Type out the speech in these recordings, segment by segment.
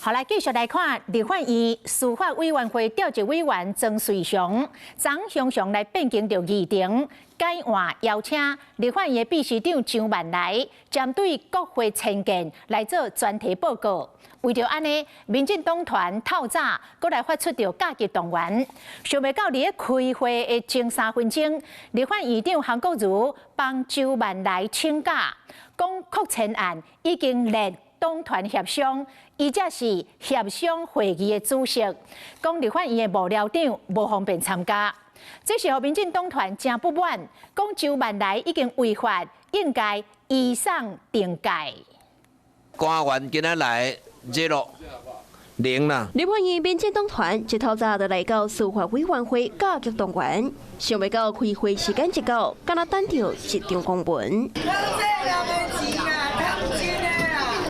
好來，繼續來看立法院司法委員會召集委員莊瑞雄，昨雄雄來變更著議程，改換邀請立法院的秘書長張萬來，針對國會僭建來做專題報告。為著按呢，民進黨團透早閣來發出著加急動員，想袂到佇咧開會的前3分鐘，立法院長韓國瑜幫周萬來請假，講擴遷案已經列黨團協商，伊才是協商會議的主席，講立法院的幕僚長無方便參加，這是予民進黨團誠不滿，講周萬來已經違法，應該移送懲戒。官員今仔來 zero 零啦。立法院民進黨團一透早就來到司法委員會加急動員，想袂到開會時間一到，敢若等著一張公文。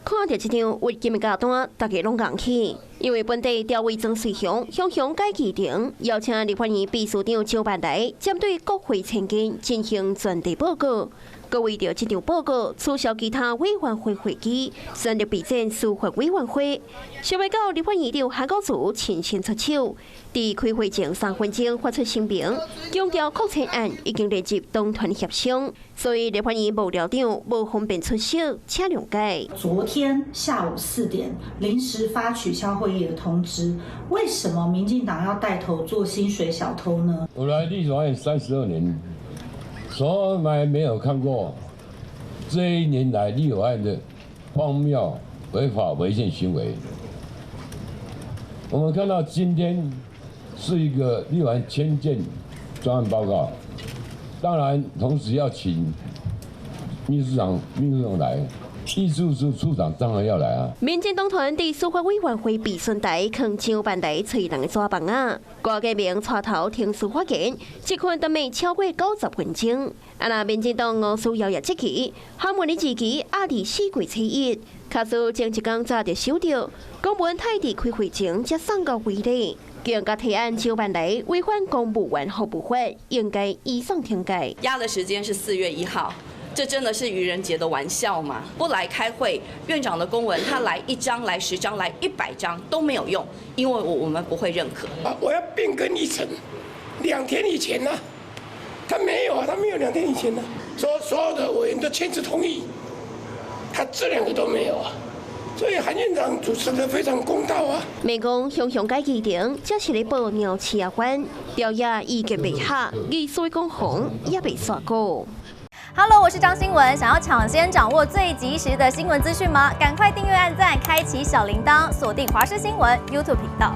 看著這張違禁的歌單，大家攏戇去，因為本底調委莊瑞雄雄雄改議程，邀請立法院秘書長張萬來針對國會僭建進行專題報告。閣為著這場報告取消其他委員會會議，全力備戰司法委員會。想袂到立法院長韓國瑜親身出手，佇開會前3分鐘發出聲明，強調擴遷案已經列入黨團協商，所以立法院幕僚長無方便出席，請諒解。昨天下午4點臨時發取消會議的通知，為什麼民進黨要帶頭做薪水小偷呢？我來立法院32年，從來沒有看過這一年來立法院的荒謬違法違憲行為。我們看到今天是一個立法院僭建專案報告，當然同時要請秘書長來，秘書處處長當然要來啊。民進黨團佇司法委員會備詢台，囥張萬來揣人的紙枋仔，郭家明帶頭停止發言，這困等欲超過90分鐘。啊若民進黨吳思瑤也質疑，函文的日期壓佇4月初1，假使前一工早就收著，公文太佇開會前才送到會裡，更共提案張萬來違反公務員服務法，應該移送懲戒。壓的時間是4月1號。這真的是愚人節的玩笑嗎？不來開會，院長的公文他來一張、來10張、來100張都沒有用，因為我們不會認可。啊，我要變更議程，2天以前呢，他沒有啊，他沒有2天以前呢，說所有的委員都簽字同意，他這兩個都沒有啊。所以韓院長主持得非常公道啊。美講雄雄改議程，這是咧報鳥鼠仔番，調也意見袂合，議事講紅也袂煞過。 Hello，我是張新聞，想要搶先掌握最及時的新聞資訊嗎？趕快訂閱、按讚、開啟小鈴鐺，鎖定華視新聞 YouTube 頻道。